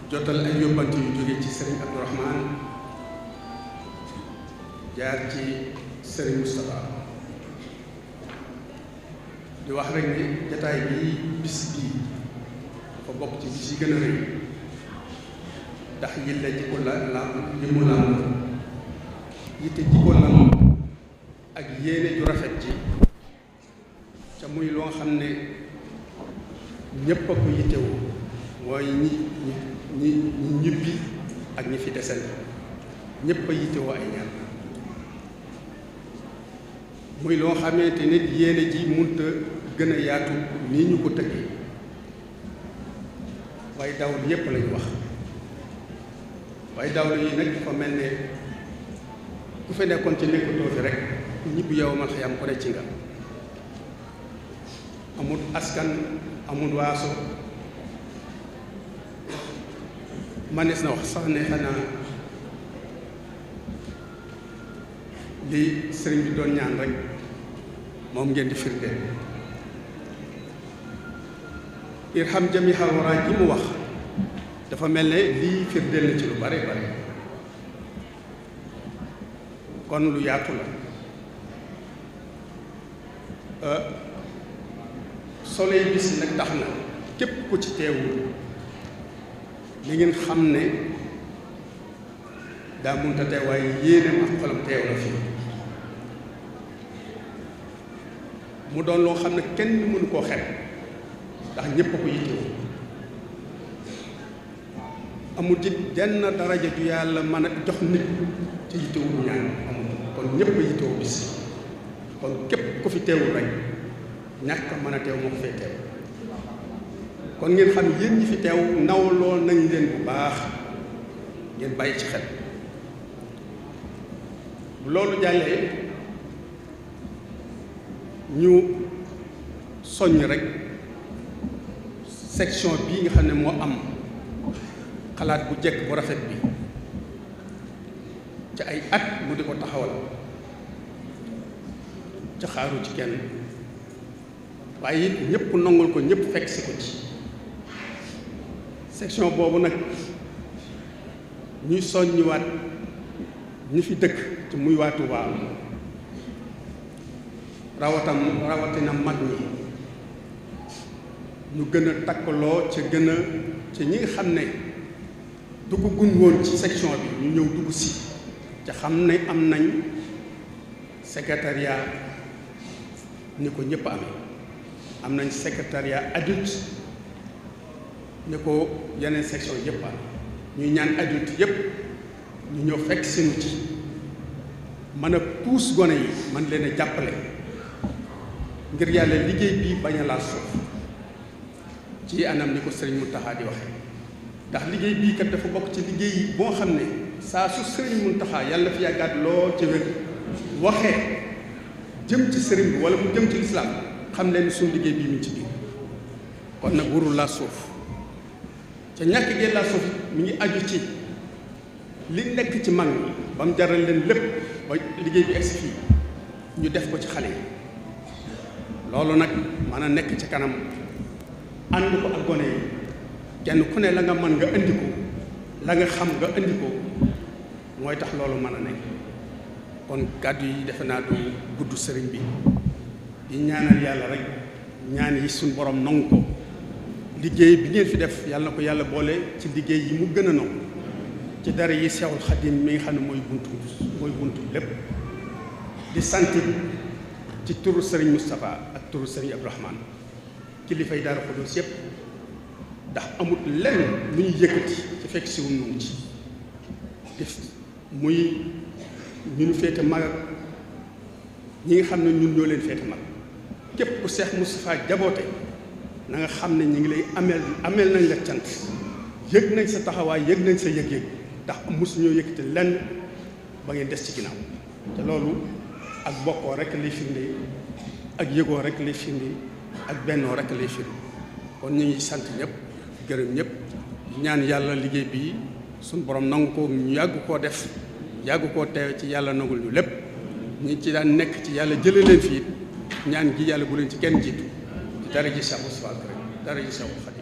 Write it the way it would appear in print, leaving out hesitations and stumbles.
jotal ay yóbbante yu jóge ci sëriñ Abdourahmane jaar ci sëriñ Moustapha di wax rek ni jataay bi bis bii dafa bokk ci bis yi gën a rëy ndax yille ji ko la li mu laal yitte ji ko lal ak yéene ju rafet ji ca muy loo xam ne ñépp a ko yittewoo mooy ñi ñibbi ak ñi fi desal ñépp a yittewoo ay ñaan muy loo xamante nit yéene ji munta gën a yaatu nii ñu ko tëggee waaye dawlu yépp lañu wax waaye dawlu yi nag dafa mel ne ku fi nekkoon ci nekkatoo fi rek ñibbi yow man xëyam ko ne ci nga amul askan amul waaso manees na wax sax ne xanaa li sëriñ bi doon ñaan rek moom ngeen di firnde irham jamihal wara ji mu wax dafa mel ne lii firndeel na ci lu bare bare kon lu yaatu la soleil bis nag tax na képp ku ci teewul li ngeen xam ne daa munta teew waaye yéeneem ak xolam teew la fii mu doon loo xam ne kenn mënu koo xeeb ndax ñépp a ko yittewoo amul ci jenn daraja ju yàlla mën a jox nit ci yittewul ñaan amul kon ñépp a yittewoo bis kon képp ku fi teewul rek ñàkk mën a teew moo ko fee teew kon ngeen xam yéen ñi fi teew nawloo nañ leen bu baax ngeen bàyyi ci xel bu loolu jàllee ñu soññ rek section bii nga xam ne moo am xalaat bu jekk bu rafet bi ci ay at mu di ko taxawal ca xaaru ci kenn waaye it ñëpp nangul ko ñëpp fekk si ko ci section boobu nag ñuy soññiwaat ñi fi dëkk ci muy waa Touba rawatina mag ñi ñu gën a takkaloo ca gën a ca ñi nga xam ne dugguñ woon ci section bi ñu ñëw dugg si ca xam ne am nañ secrétariat ni ko ñëpp amee am nañ secrétariat adulte ni ko yeneen section yëpp am ñuy ñaan adulte yëpp ñu ñëw fekk sinu ci mën a puus gone yi man leen a jàppale ngir yàlla liggéey bi bañ a laal suuf ci anam ni ko sëriñ Mountakha di waxe ndax liggéey bii kat dafa bokk ci liggéey yi boo xam ne saa su sëriñ Mountakha yàlla fi yàggaat lool ci wér waxee jëm ci sëriñ bi wala mu jëm ci lislaam xam leen suñu liggéey bii mu ci biir kon nag warul laa suuf ca ñàkk gee laa suuf mi ngi aju ci li nekk ci mag ñi ba mu jaral leen lépp ba liggéey bi egsi fii ñu def ko ci xale yi loolu nag mën a nekk ci kanam ànd ko ak gone yi kenn ku ne la nga mën nga indi ko la nga xam nga indi ko mooy tax loolu mën a nekk kon kàddu yi defe naa du gudd sëriñ bi di ñaanal yàlla rek ñaan yi suñ borom nangu ko liggéey bi ngeen fi def yàlla na ko yàlla boole ci liggéey yi mu gën a nangu ci dara yi Seexul Xadim mi nga xam ne mooy buntu lépp di sant ci turu sëriñ Moustapha ak turu sëriñ Abdourahmane kilifay Daaru Xudoos yépp ndax amut lenn lu ñu yëkkati ci fekk si wu ñu ci def muy ñu ñu féete mag ak ñi nga xam ne ñun ñoo leen féete mag képp ku Seex Moustapha jaboote na nga xam ne ñi ngi lay ameel nañ la cant yëg nañ sa taxawaay yëg nañ sa yëg-yëg ndax mosuñoo yëkkati lenn ba ngeen des ci ginnaaw te loolu ak bokkoo rek lay firnde ak yëgoo rek lay firnde ak bennoo rek lay firnde kon ñu ngi sant ñëpp gërëm ñëpp ñaan yàlla liggéey bii suñ borom nangu ko ñu yàgg koo def yàgg koo teew ci yàlla nangul ñu lépp ñi ci daan nekk ci yàlla jële leen fii ñaan gi yàlla bu leen ci kenn jiitu dara ji Cheikh Moustapha rek dara ji Cheikh Xadim